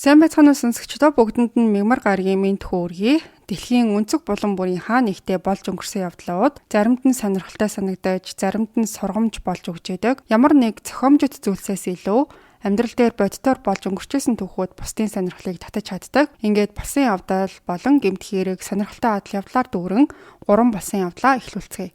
Сайн байцгаана уу, сонсогчдоо, бүгдэнд нь мягмар гарагийн мэнд хөөргий. Дэлхийн өнцөг булан бүрийн хаа нэгтээ болж өнгөрсөн явдлууд заримд нь сонирхолтой санагдаж, заримд нь сургамж болж өгч яадаг. Ямар нэг зохиомжит зүйлсээс илүү амьдрал дээр бодитоор болж өнгөрчсэн түүхүүд бусдын сонирхлыг татаж чаддаг. Ингээд болсон явдал болон гэмт хэрэг, сонирхолтой адал явдлаар дүүрэн гурван болсон явдлаа эхлүүлцгээе.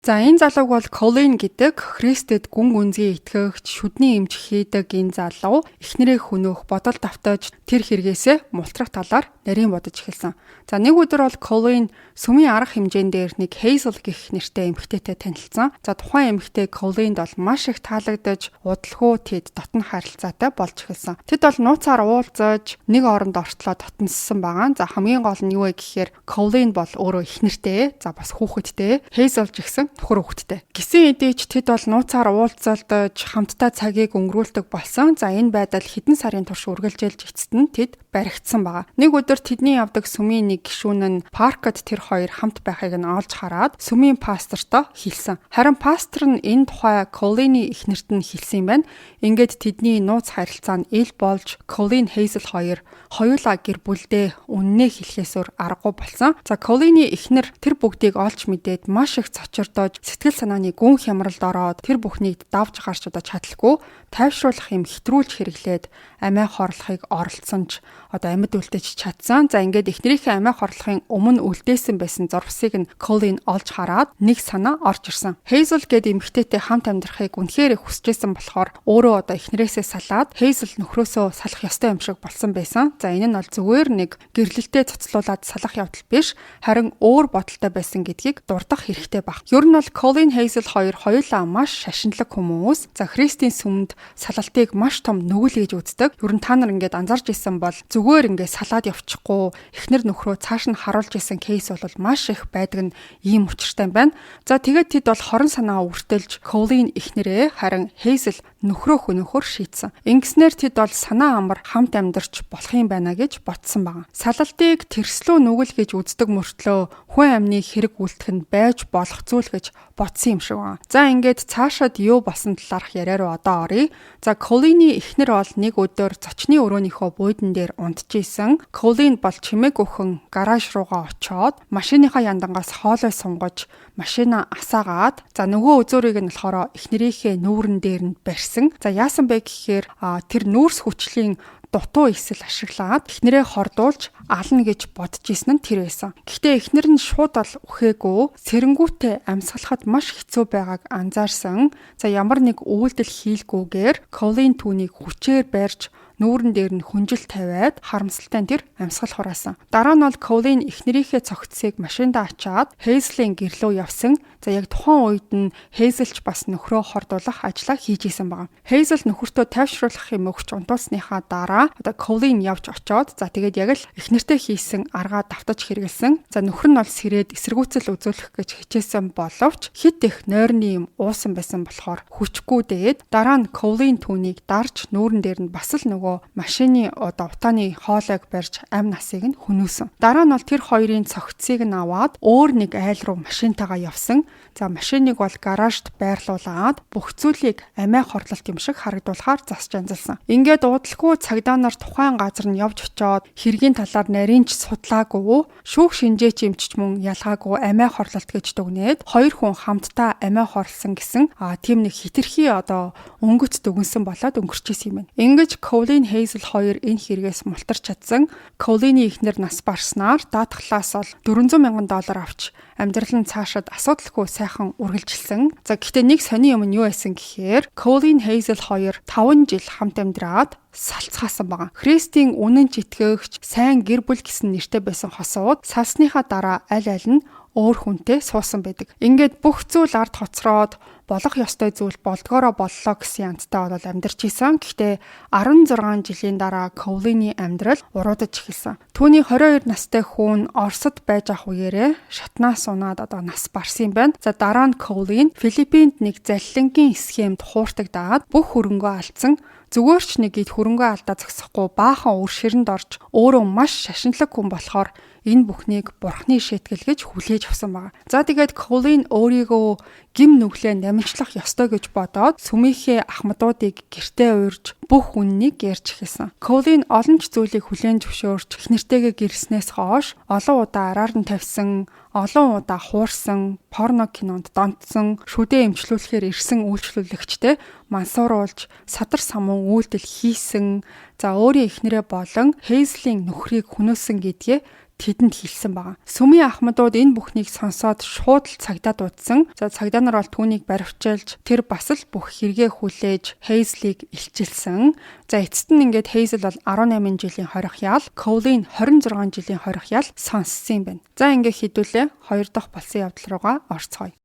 За, энэ залууг бол Колин гэдэг Христэд гүн гүнзгий итгэгч, шүдний эмч хийдэг энэ залуу эхнэрээ хөнөөх бодол давтаж, тэр хэрэгээсээ мултрах талаар нарийн бодож эхэлсэн. За, нэг өдөр бол Колин сүмийн арга хэмжээн дээр нэг Hazel гэх нэртэй эмэгтэйтэй танилцсан. За, тухайн эмэгтэй Колинд бол маш их таалагдаж, удалгүй тэд дотн харилцаатай болж эхэлсэн. Тэд бол нууцаар уулзаж, нэг оронд ортлоо дотноссон байгаа. За, хамгийн гол нь юу вэ гэхээр Колин бол өөрөө эхнэртэй, за бас хүүхэдтэй. Hazel ч гэсэн нөхөр хүүхэдтэй. Гэсэн хэдий ч тэд бол нууцаар уулзалдаж, хамтдаа цагийг өнгөрүүлдэг болсон. За, энэ байдал хэдэн сарын турш үргэлжилж, эцэст нь тэд баригдсан байгаа. Нэг өдөр тэдний явдаг сүмийн нэг гишүүн нь паркад тэр хоёр хамт байхыг нь олж хараад сүмийн пастортой хэлсэн. Харин пастор нь энэ тухай Колины эхнэрт нь хэлсэн юм байна. Ингээд тэдний нууц харилцаа нь ил болж, Колин, Хейзел хоёр хоёулаа гэр бүлдээ үннээ хэлэхээс өөр аргагүй болсон. За, Колины эхнэр тэр бүгдийг олж мэдээд маш их цочирдож, сэтгэл санааны гүн хямралд ороод, тэр бүхнийг давж гарч одоо чадалгүй тайвшруулах юм хэтрүүлж хэрэглээд амиа хорлохыг оролдсон ч одоо амьд үлдээж чадсан. За, ингээд эхнэрийнхээ амиа хорлохын өмнө үлдээсэн байсан зурвасыг нь Колин олж хараад нэг санаа орж ирсэн. Хейзел гээд эмэгтэйтэй хамт амьдрахыг үнэхээр их хүсэжсэн болохоор өөрөө одоо эхнэрээсээ салаад Хейзел нөхрөөсөө салах ёстой юм шиг болсон байсан. За, энэ нь бол зүгээр нэг гэрлэлтэд цоцлуулаад салах явдал биш, харин өөр бодолтой байсан гэдгийг дурдах хэрэгтэй байх. Ер нь бол Колин, Хейзел хоёр хоёулаа маш шашинлаг хүмүүс. За, Христийн сүмд салалтыг маш том нүгэл гэж үздэг. Ер нь та нар ингээд анзаарч исэн бол зүгээр ингээд салаад явчихгүй эхнэр нөхрөө цааш нь харуулж исэн case бол маш их байдаг нь ийм учиртай юм байна. За, тэгээд тэд бол хорон санаа өртөлж Колин эхнэрээ, харин Хейзел нөхрөө хөнөөхөөр шийдсэн. Ингэснээр тэд бол санаа амар хамт амьдарч болох юм байна гэж бодсон байгаа. Салалтыг тэрслүү нүгэл гэж үздэг мөртлөө хүн амны хэрэг үлдэх нь байж болох зүйл гэж бодсон юм шиг байна. За, ингээд цаашаад юу болсон талаарх яриа руу одоо оръё. За, Колины эхнэр бол нэг өдөр зочны өрөөнийхөө буудан дээр унтж исэн. Колин бол чимээгүйхэн гараж руугаа очоод машиныхаа яндангаас хоолой сунгаж, машина асаагаад, за нөгөө үзүүрийг нь болохоор эхнэрийнхээ нүүрэн дээр нь барьсан. За, яасан бэ гэхээр тэр нүүрс хүчлийн дутуу эсэл ашиглаад эхнэрээ хордуулж ална гэж бодож исэн нь тэр байсан. Гэхдээ эхнэр нь шууд бол үхээгүй, сэрэнгүүтээ амьсгалахад маш хэцүү байгааг анзаарсан. За, ямар нэг үйлдэл хийлгүүгээр Колин түүнийг хүчээр барьж, нүүрэн дээр нь хүнжил тавиад, харамсалтай нь тэр амьсгал хураасан. Дараа нь бол Колин эхнэрийнхээ цогцсыг машиндаа ачаад Хейзлийн гэр лүү явсан. За, яг тухайн үед нь Хейзел ч бас нөхрөө хордуулах ажлаа хийж исэн байгаа. Хейзел нөхөртөө тайвшруулах юм өгч унтуулсныхаа дараа одоо Колин явж очоод, за тэгээд яг л эхнэртэй хийсэн аргаа давтаж хэрэгэлсэн. За, нөхөр нь бол сэрээд эсэргүүцэл үзүүлэх гэж хичээсэн боловч хэт их нойрны юм уусан байсан болохоор хүчгүй дээд дараа нь Колин түүнийг дарж, нүүрэн дээр нь бас л нөгөө машины одоо утааны хоолойг барьж, амь насыг нь хөнөөсөн. Дараа нь бол тэр хоёрын цогцсыг нь аваад өөр нэг айл руу машинтайгаа явсан. За, машиныг бол гаражт байрлуулад бүх зүйлийг амиа хорлолт юм шиг харагдуулахаар засч анзалсан. Ингээд удалгүй цагдаа нар тухайн газар нь явж очоод хэргийн талаар нарийн ч судлаагүй, шүүх шинжээч эмчч мөн ялгаагүй амиа хорлолт гэж дүгнээд, хоёр хүн хамтдаа амиа хорлсон гэсэн тийм нэг хэтэрхий одоо өнгөц дүгнсэн болоод өнгөрч исэн юм байна. Ингэж Колин, Хейзел хоёр энэ хэрэгээс мултарч чадсан. Колины эхнэр нас барснаар даатгалаас бол 400 мянган доллар авч, амьдрал нь цаашаад асуудалгүй сайхан үргэлжилсэн. За, гэхдээ нэг сони юм нь юу байсан гэхээр Колин, Хейзел хоёр 5 жил хамт амьдраад салцгаасан байгаа. Христийн үнэн ч итгэгч, сайн гэр бүл гэсэн нэртэй байсан хосууд салсныхаа дараа аль аль нь өөр хүнтэй суусан байдаг. Ингээд бүх зүйл ард хоцроод, болох ёстой зүйл болдгоороо боллоо гэсэн янзтай бол амьдарч исэн. Гэхдээ 16 жилийн дараа Колины амьдрал уруудаж эхэлсэн. Түүний 22 настай хүн Оросд байж ах үеэрээ шатнаас унаад одоо нас барсан юм байна. За, дараа нь Колин Филиппинд нэг заллингийн схемд хууртагдаад бүх хөрөнгөө алдсан. Зүгээр ч нэг эд хөрөнгөө алдаа зогсохгүй баахан үр ширэнд орж өөрөө маш шашинлаг хүн болохоор энэ бүхнийг бурхны шийтгэл гэж хүлээж авсан байгаа. За, тэгээд Колин өөрийгөө гэм нүглээ намжлах ёстой гэж бодоод сүмийнхээ ахмадуудыг гэртээ урьж бүх үннийг ярьж эхэлсэн. Колин олон ч зүйлийг хүлээн зөвшөөрч эхнэртэйгээ гэрэлснээс хойш олон удаа араар нь тавьсан, олон удаа хуурсан, порно кинонд донтсон, шүдээ эмчлүүлэхээр ирсэн үйлчлүүлэгчтэй мансууруулж, садар самуун үйлдэл хийсэн, за, өөрийн эхнэрээ болон Хейзлийн нөхрийг хүнөөсөн гэдгээ тэдэнд хэлсэн байгаа. Сүмийн ахмадууд энэ бүхнийг сонсоод шууд л цагдаа дуудсан. За, цагдаа нар бол түүнийг баривчилж, тэр бас л бүх хэрэгээ хүлээж Хейзлийг илчилсэн. За, эцэст нь ингээд Хейзел бол 18 жилийн хорих ял, Колин 26 жилийн хорих ял сонссон юм байна. За, ингээд хэдүүлээ хоёр дахь болсон явдал руугаа орцгоё.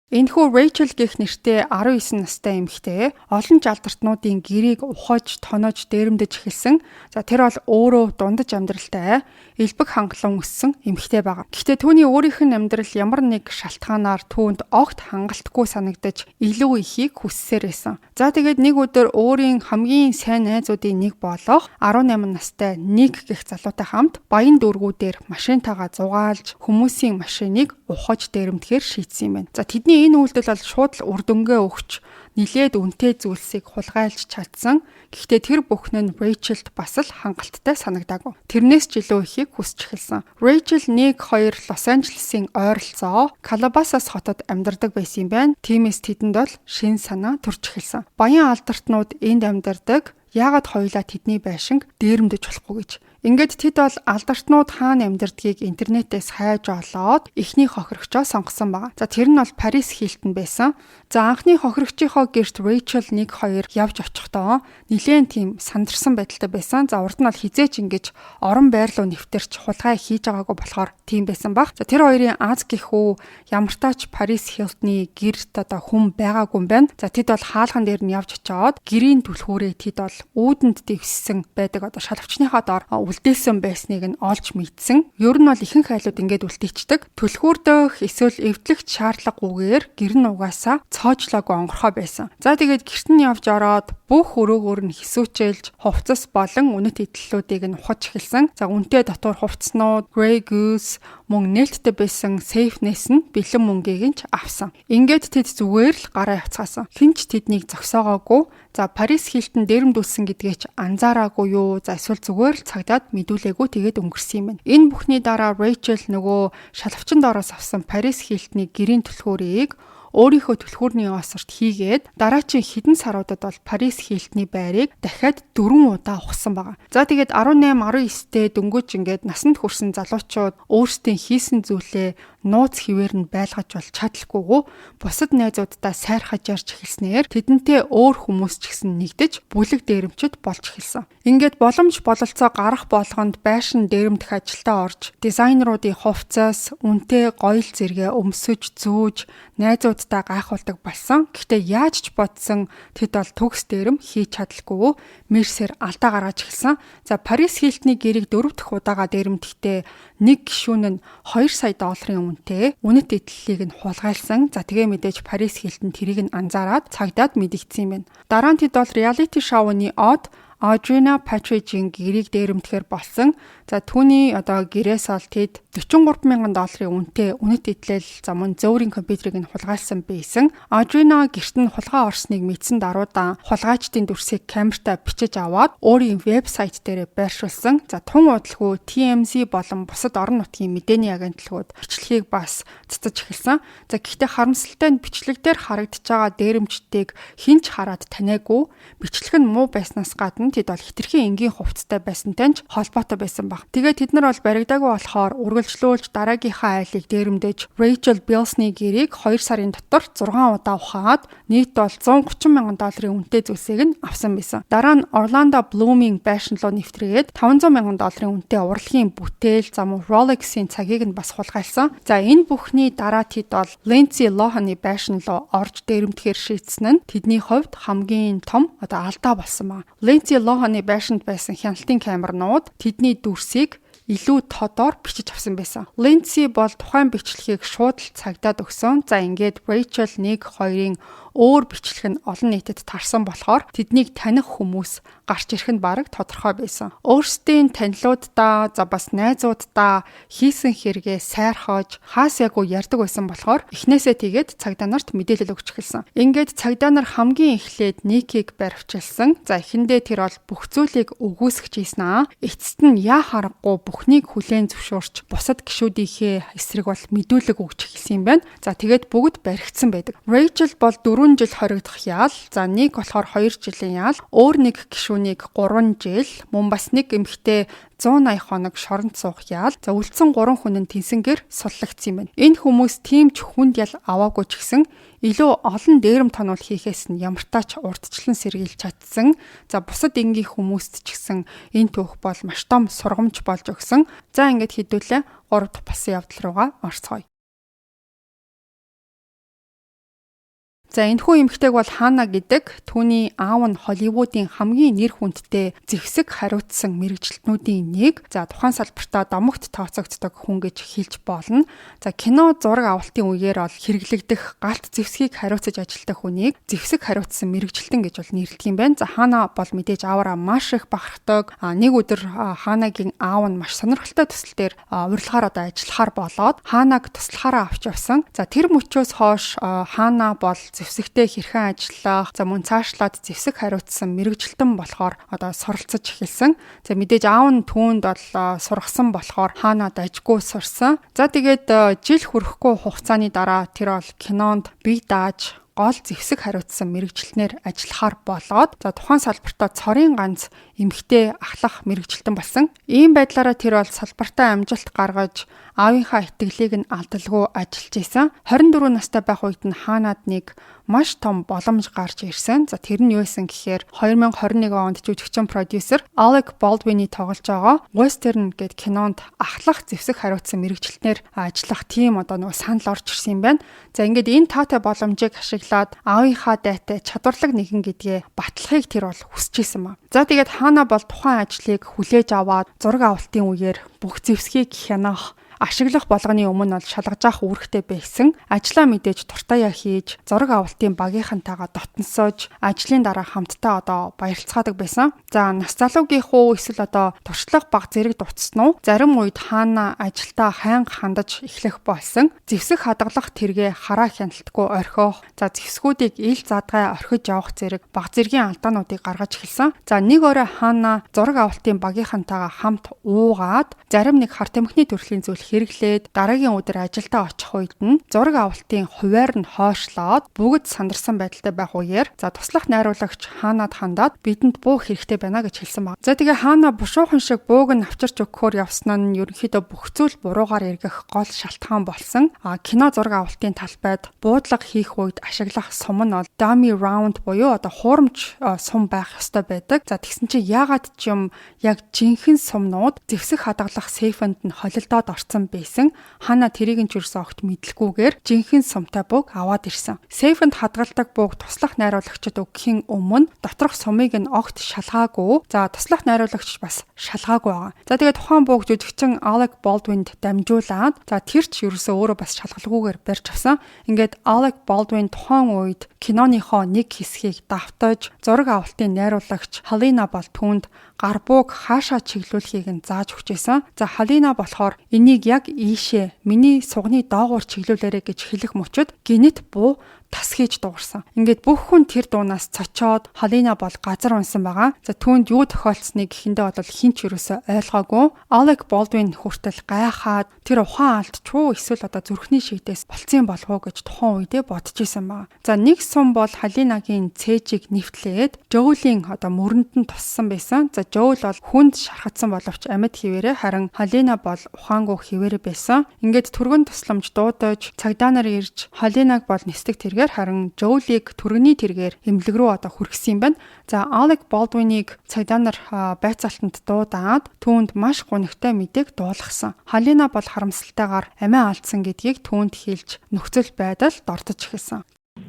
Энэхүү Rachel гэх нэртэй 19 настай эмэгтэй олон ч алдартнуудын гэрээг ухаж, тоноож, дээрэмдэж эхэлсэн. За, тэр бол өөрөө дундаж амьдралтай, элбэг хангалуун өссөн эмэгтэй байгаа. Гэхдээ түүний өөрийнх нь амьдрал ямар нэг шалтгаанаар түүнд огт хангалтгүй санагдаж илүү ихийг хүссээр байсан. За, тэгээд нэг өдөр өөрийн хамгийн сайн найзуудын нэг болох 18 настай Ник гэх залуутай хамт баян дүүргүүдээр машинтайгаа зугаалж хүмүүсийн машиныг ухаж дээрэмдэхээр шийдсэн юм байна. За, тэдний энэ үйлдэл бол шууд л үр дүнгээ өгч нилээд үнэтэй зүйлсийг хулгайлж чадсан. Гэхдээ тэр бүхэн нь Rachel-д бас л хангалттай санагдаагүй. Тэрнээс ч илүү ихийг хүсч эхэлсэн. Rachel 1 2 Лос Анжелесын ойролцоо Calabasas хотод амьдардаг байсан юм байна. Тиймээс тэдэнд бол шин санаа төрж эхэлсэн. Баян алдартнууд энд амьдардаг. Яагаад хоёулаа тэдний байшинг дээрэмдэж болохгүй гэж. Ингээд тэд бол алдартнууд хаана амьдардгийг интернетээс хайж олоод эхний хохирогчоо сонгосон байгаа. За, тэр нь бол Парис Хилтон байсан. За, анхны хохирогчийнхоо гэрт Rachel 1 2 явж очихдоо нилээн тийм сандарсан байдалтай байсан. За, урд нь бол хэзээ ч ингэж орон байр руу нэвтэрч хулгай хийж байгаагүй болохоор тийм байсан баг. За, тэр хоёрын аз гэх үү ямартаа ч Парис Хилтны гэрт одоо хүн байгаагүй юм байна. За, тэд бол хаалган дээр нь явж очиод гэрийн түлхүүрээ тэд бол үүдэнд дэвссэн байдаг, одоо шалавчныхаа доор үлдээсэн байсныг нь олж мэдсэн. Ер нь бол ихэнх айлууд ингээд үлдээчдэг. Түлхүүр дөх эсвэл эвдлэх шаардлагагүйгээр гэр нь угаасаа цоожлоогүй онгорхой байсан. За, тэгээд гэрт нь явж ороод бүх өрөөгөөр нь хэсүүчэлж хувцас болон үнэт эдлэлүүдийг нь ухаж эхэлсэн. За, үнэтэй дотор хувцснууд, Grey Goose мөн нээлттэй байсан сейфнээс нь бэлэн мөнгийг нь ч авсан. Ингээд тэд зүгээр л гараа явцгаасан. Хэн ч тэднийг зогсоогоогүй. За, Парис Хилтон дээрэмдүүлсэн гэдгээ ч анзаараагүй юу? За, эсвэл зүгээр л цагдаад мэдүүлээгүй, тэгээд өнгөрсөн юм байна. Энэ бүхний дараа Rachel нөгөө шалавчин доороос авсан Парис Хилтны гэрийн түлхүүрийг өөрийнхөө түлхүүрний осорт хийгээд дараачийн хэдэн саруудад бол Парис Хилтний байрыг дахиад дөрвөн удаа ухсан байгаа. За, тэгээд 18 19-тэй дөнгөж ингээд насанд хүрсэн залуучууд өөрсдийн хийсэн зүйлээ нууц хэвээр нь байлгаж бол чадалгүйгүү бусад найзууддаа сайрхаж ярьж эхэлснээр тэдэнтэй өөр хүмүүс ч гэсэн нэгдэж бүлэг дээрэмчд болж эхэлсэн. Ингээд боломж бололцоо гарах болгонд байшин дээрэмдэх ажилдаа орж, дизайнеруудын хувцас, үнэтэй гоёл зэрэгээ өмсөж зүүж найзууддаа гайхуулдаг болсон. Гэхдээ яаж ч бодсон тэд бол төгс дээрэм хийж чадалгүй мэрсээр алдаа гаргаж эхэлсэн. За, Парис Хилтний гэрийг дөрөв дэх удаага дээрэмдэхдээ нэг гишүүн нь 2 сая долларын үнэтэй үнэт эдлэлийг нь хулгайлсан. За, тэгээ мэдээж Парис Хилтон тэрийг нь анзаараад цагдаад мэдэгдсэн юм байна. Дараа нь тэд бол reality show-ны од Audrina Patridge-ийн гэрийг дээрэмдэхээр болсон. За, түүний одоо гэрээс ол тэд 43 мянган долларын үнэтэй үнэт эдлэл, за, мөн зөөрийн компьютерийг нь хулгайлсан байсан. Audrina гэрт нь хулгай орсныг мэдсэн даруйдаа хулгайчдын дүрсийг камертаа бичиж аваад өөрийн вебсайт дээрээ байршуулсан. За, тун удалгүй TMZ болон бусад орон нутгийн мэдээний агентлагууд бичлэгийг бас цацаж эхэлсэн. За, гэхдээ харамсалтай нь бичлэг дээр харагдаж байгаа дээрэмчдийг хэн ч хараад таниагүй. Бичлэг нь муу байснаас гадна тэд бол хэтэрхий энгийн хувцастай байсантай ч холбоотой байсан баг. Тэгээд тэд нар бол баригдаагүй болохоор үргэлжлүүлж дараагийнхаа айлыг дээрэмдэж Rachel Bills-ны гэрийг 2 сарын дотор 6 удаа ухаад нийт бол 130 мянган долларын үнэтэй зүйлсийг нь авсан байсан. Дараа нь Orlando Bloom-ийн байшин руу нэвтрээд 500 мянган долларын үнэтэй урлагийн бүтээл, за, мөн Rolex-ийн цагийг нь бас хулгайлсан. За, энэ бүхний дараа тэд бол Lindsay Lohan-ы байшин руу орж дээрэмдэхээр шийдсэн нь тэдний хувьд хамгийн том одоо алдаа болсон ба. Lindsay Lohan-ы байшинд байсан хяналтын камернууд тэдний дүрсийг илүү тодоор бичиж авсан байсан. Линдси бол тухайн бичлэгийг шууд л цагдаад өгсөн. За, ингээд Rachel 1 2-ын өөр бичлэг нь олон нийтэд тарсан болохоор тэднийг таних хүмүүс гарч ирэх нь бараг тодорхой байсан. Өөрсдийн танилууддаа, за бас найзууддаа хийсэн хэрэгээ сайрхаж, хаасаагүй ярьдаг байсан болохоор эхнээсээ тэгээд цагдаа нарт мэдээлэл өгч эхэлсэн. Ингээд цагдаа нар хамгийн эхлээд Никийг баривчилсан. За, эхэндээ тэр бол бүх зүйлийг үгүйсгэж ийсэн аа. Эцэст нь яа харахгүй бүхнийг хүлээн зөвшөөрч, бусад гишүүдийнхээ эсрэг бол мэдүүлэг өгч эхэлсэн юм байна. За, тэгээд бүгд баригдсан байдаг. Rachel бол 4 жил хоригдох ял, за нэг болохоор 2 жилийн ял, өөр нэг гишүүнийг 3 жил, мөн бас нэг эмэгтэй 180 хоног шоронд суух ял. За, үлдсэн 3 хүн нь тэнсэнгээр суллагдсан юм байна. Энэ хүмүүс тийм ч хүнд ял аваагүй ч гэсэн илүү олон дээрэм тонол хийхээс нь ямартаа ч урдчлан сэргийлж чадсан. За, бусад энгийн хүмүүст ч гэсэн энэ түүх бол маш том сургамж болж өгсөн. За, ингээд хэдүүлээ 3 дахь болсон явдал руугаа орцгоё. За, энэхүү эмэгтэйг бол Хана гэдэг. Түүний аав нь Холливуудын хамгийн нэр хүндтэй зэвсэг хариуцсан мэргэжилтнүүдийн нэг. За, тухайн салбартаа домогт тооцогддог хүн гэж хэлж болно. За, кино зураг авалтын үеэр бол хэрэглэгдэх галт зэвсгийг хариуцаж ажилладаг хүнийг зэвсэг хариуцсан мэргэжилтэн гэж бол нэрлэдэг юм байна. За, Хана бол мэдээж ааваараа маш их бахархдаг. Нэг өдөр Ханагийн аав нь маш сонирхолтой төсөл дээр урилгаар одоо ажиллахаар болоод Ханаг туслахаараа авч явсан. За, тэр мөчөөс хойш Хана бол зэвсэгтэй хэрхэн ажиллах, за мөн цаашлаад зэвсэг хариуцсан мэргэжилтэн болохоор одоо суралцаж эхэлсэн. За, мэдээж аав нь түүнд бол сургасан болохоор Хана дажгүй сурсан. За, тэгээд жил хүрэхгүй хугацааны дараа тэр бол кинонд бие дааж гол зэвсэг хариуцсан мэргэжилтнээр ажиллахаар болоод, за тухайн салбартаа цорын ганц эмэгтэй ахлах мэргэжилтэн болсон. Ийм байдлаараа тэр бол салбартаа амжилт гаргаж, аавынхаа итгэлийг нь алдалгүй ажиллаж исэн. 24 настай байх үед нь Ханад нэг маш том боломж гарч ирсэн. За, тэр нь юу байсан гэхээр 2021 онд жүжигчин продюсер Alec Baldwin-ы тоглож байгаа Western гээд кинонд ахлах зэвсэг хариуцсан мэргэжилтнээр ажиллах тийм одоо нөгөө санал орж ирсэн юм байна. За, ингээд энэ таатай боломжийг ашиглаад аавынхаа дайтай чадварлаг нэгэн гэдгээ батлахыг тэр бол хүсэж исэн ба. За, тэгээд Хана бол тухайн ажлыг хүлээж аваад зураг авалтын үеэр бүх зэвсгийг хянах, ашиглах болгоны өмнө бол шалгаж авах үүрэгтэй байсан. Ажлаа мэдээж дуртаяа хийж, зураг авалтын багийнхантайгаа дотносож, ажлын дараа хамтдаа одоо баярлцгаадаг байсан. За, нас залуугийнх уу эсвэл одоо туршлага баг зэрэг дутсан уу? Зарим үед Хаана ажилдаа хайнга хандаж эхлэх болсон. Зэвсэг хадгалах тэргээ хараа хяналтгүй орхиох, за зэвсгүүдийг ил задгай орхиж явах зэрэг баг зэргийн алдаануудыг гаргаж эхэлсэн. За, нэг орой Хаана зураг авалтын багийнхантайгаа хамт уугаад, зарим нэг хар тамхины төрлийн зүйл хэрэглээд дараагийн өдөр ажилдаа очих үед нь зураг авалтын хувиар нь хойшлоод бүгд сандарсан байдалтай байх үеэр, за туслах найруулагч Хаанад хандаад бидэнд буу хэрэгтэй байна гэж хэлсэн баг. За, тэгээ Хаана бушуухан шиг бууг нь авчирч өгөхөөр явсан нь ерөнхийдөө бүх зүйл буруугаар эргэх гол шалтгаан болсон. А кино зураг авалтын талбайд буудлага хийх үед ашиглах сум нь бол dummy round буюу одоо хуурамч сум байх ёстой байдаг. За, тэгсэн чинь яагаад ч юм яг жинхэнэ сумнууд зэвсэг хадгалах сейфэнд нь холилдоод орсон байсан. Хана тэрийг нь ч ерөөсөө огт мэдлгүйгээр жинхэнэ сумтай бууг аваад ирсэн. Сейфэнд хадгалдаг бууг туслах найруулагчид өгөхийн өмнө доторх сумыг нь огт шалгаагүй. За, туслах найруулагч бас шалгаагүй байгаа. За, тэгээд тухайн бууг жүжигчин Alec Baldwin-д дамжуулаад, за тэр ч ерөөсөө өөрөө бас шалгалгүйгээр барьж авсан. Ингээд Alec Baldwin тухайн үед киноныхоо нэг хэсгийг давтаж, зураг авалтын найруулагч Халина бол түүнд гар бууг хаашаа чиглүүлэхийг нь зааж өгч байсан. За, Халина болохоор энийг яг ийшээ миний сугны доогуур чиглүүлээрэй гэж хэлэх мөчөд гэнэт буу тас хийж дуугарсан. Ингээд бүх хүн тэр дуунаас цочоод Халина бол газар унсан байгаа. За, түүнд юу тохиолдсныг гэхэндээ бол хэн ч ерөөсөө ойлгоогүй. Alec Baldwin хүртэл гайхаад тэр ухаан алдчихуу эсвэл одоо зүрхний шигдээс болцсон болов уу гэж тухайн үедээ бодож исэн байгаа. За, нэг сум бол Халинагийн цээжийг нэвтлээд Жоулийн одоо мөрөнд нь туссан байсан. За, Жоул бол хүнд шархагдсан боловч амьд хിവэрэ, харин Халина бол ухаангүй хിവэрэ байсан. Ингээд түргэн тусламж дуудаж цагдаа нар ирж Халинаг бол нисдэг тэргээр, харин Жоулийг түргэний тэргээр эмнэлэг рүү одоо хүргэсэн юм байна. За, Alec Baldwin-ыг цагдаа нар байцаалтанд дуудаад түүнд маш гунигтай мэдээг дуулгасан. Халина бол харамсалтайгаар амиа алдсан гэдгийг түүнд хэлж нөхцөл байдал дордож эхэлсэн.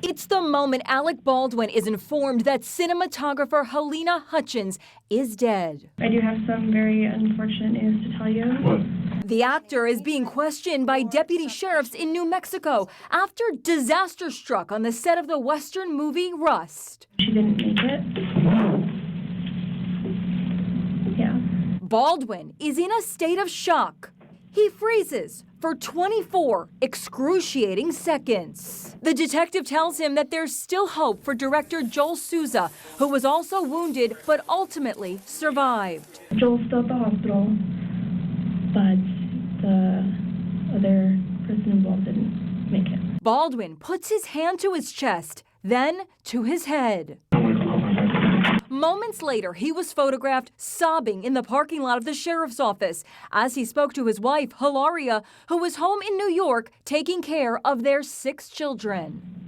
It's the moment Alec Baldwin is informed that cinematographer Halyna Hutchins is dead. I do have some very unfortunate news to tell you. What? The actor is being questioned by deputy sheriffs in New Mexico after disaster struck on the set of the Western movie Rust. She didn't make it. Yeah. Baldwin is in a state of shock. He freezes for 24 excruciating seconds. The detective tells him that there's still hope for director Joel Souza, who was also wounded but ultimately survived. Joel's still at the hospital, but the other person involved didn't make it. Baldwin puts his hand to his chest, then to his head. I'm gonna call my dad. Moments later, he was photographed sobbing in the parking lot of the sheriff's office as he spoke to his wife, Hilaria, who was home in New York taking care of their 6 children.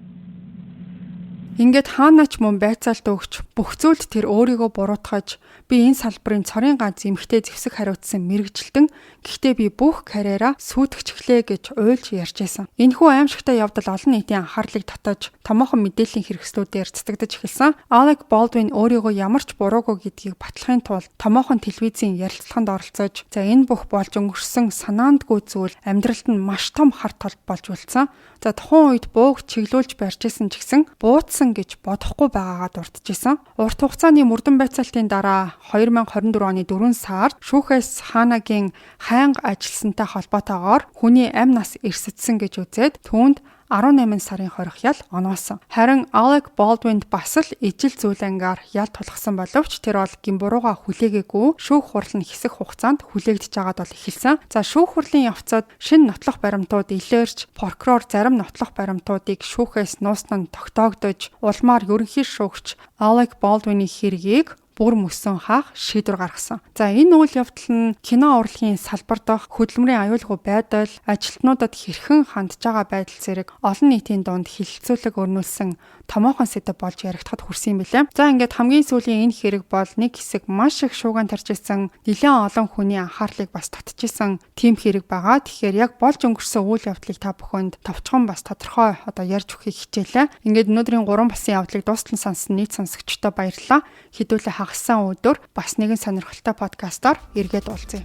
Ингээд хаанач мөн байцаалт өгч бүх зүйлд тэр өөрийгөө буруутгаж, би энэ салбарын цорын ганц эмэгтэй зэвсэг хариуцсан мэргэжилтэн, гэхдээ би бүх карьераа сүйтгэчихлээ гэж уйлж ярьж байсан. Энэхүү аймшигтай явдал олон нийтийн анхаарлыг татаж, томоохон мэдээллийн хэрэгслүүдээр цацагдаж эхэлсэн. Alec Baldwin өөрийгөө ямар ч буруугүй гэдгийг батлахын тулд томоохон телевизийн ярилцлаганд оролцож, за, энэ бүх болж өнгөрсөн санаандгүй зүйл амьдралд нь маш том хар тол болж үлдсэн. За, тухайн үед бууг чиглүүлж барьж исэн ч гэсэн буудсан гэж бодохгүй байгаагаа дурдж исэн. Урт хугацааны мөрдөн байцаалтын дараа 2024 оны 4 сард шүүхээс Ханагийн хайнга ажилласантай холбоотойгоор хүний амь нас эрсдсэн гэж үзээд түүнд 18 сарын хорих ял оноосон. Харин Alec Baldwin-д бас л ижил зүүлэнгээр ял тулгасан боловч тэр бол гэм буруугаа хүлээгээгүй, шүүх хурал нь хэсэг хугацаанд хүлээгдэж байгаад бол эхэлсэн. За, шүүх хурлын явцад шинэ нотлох баримтууд илэрч, прокурор зарим нотлох баримтуудыг шүүхээс нуусан нь тогтоогдож, улмаар ерөнхий шүүгч Alec Baldwin-ийн хэргийг бүр мөсөн хаах шийдвэр гаргасан. За, энэ үйл явдал нь кино урлагийн салбар дахь хөдөлмөрийн аюулгүй байдал, ажилтнуудад хэрхэн хандж байгаа байдал зэрэг олон нийтийн дунд хэлэлцүүлэг өрнүүлсэн томоохон сэдэв болж яригдахад хүрсэн юм билээ. За, ингээд хамгийн сүүлийн энэ хэрэг бол нэг хэсэг маш их шуугиан тарж исэн, нэлээд олон хүний анхаарлыг бас татчихсан тийм хэрэг байгаа. Тэгэхээр яг болж өнгөрсөн үйл явдлыг та бүхэнд товчхон бас тодорхой одоо ярьж өгөхийг хичээлээ. Ингээд өнөөдрийн гурван болсон явдлыг дуустал нь сонссон нийт сонсогчдод баярлалаа. Хэдүүлээ хагас сайн өдөр бас нэгэн сонирхолтой подкастаар эргээд уулзъя.